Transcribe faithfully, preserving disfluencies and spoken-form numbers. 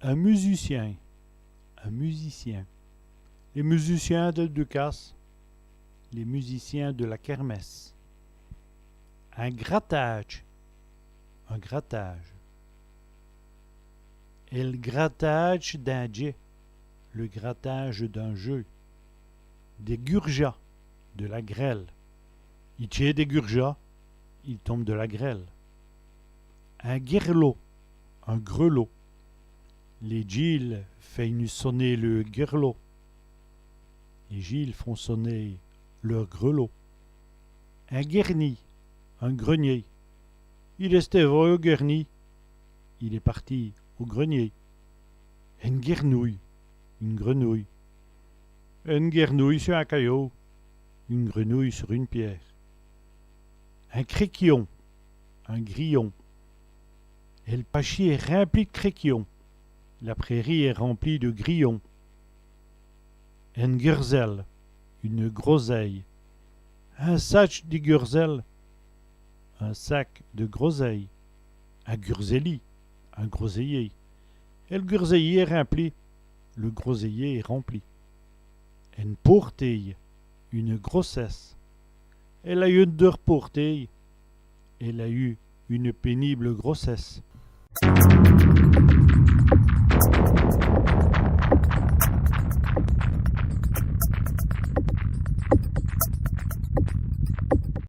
Un musicien. Un musicien. Lès musiciens dèl ducasse. Les musiciens de la kermesse. In gratâdje. Un grattage. El gratâdje d'in djeu. Le grattage d'un jeu. Dès gurjas. De la grêle. I tchaît dès gurjas. Il tombe de la grêle. In guèrlot. Un grelot. Lès djîles fèy'nut soner leû guèrlot. Les Gilles font sonner leur grelot. In guèrni. Un grenier. Il èst èvau au guèrni. Il est parti au grenier. Ène guèrnouye. Une grenouille. Ène guèrnouye su in cayau. Une grenouille sur une pierre. In crèquion. Un grillon. El pachî èst rimpli d' crèquions. La prairie est remplie de grillons. Ène guèrzèle. Une groseille. In satch di guèrzèles. Un sac de groseilles. In guèrzèlî. Un groseillier. El guèrzèlî èst rimpli. Le groseillier est rempli. Ène pôrtéye. Une grossesse. Èle a yeû ène deûre pôrtéye. Elle a eu une pénible grossesse.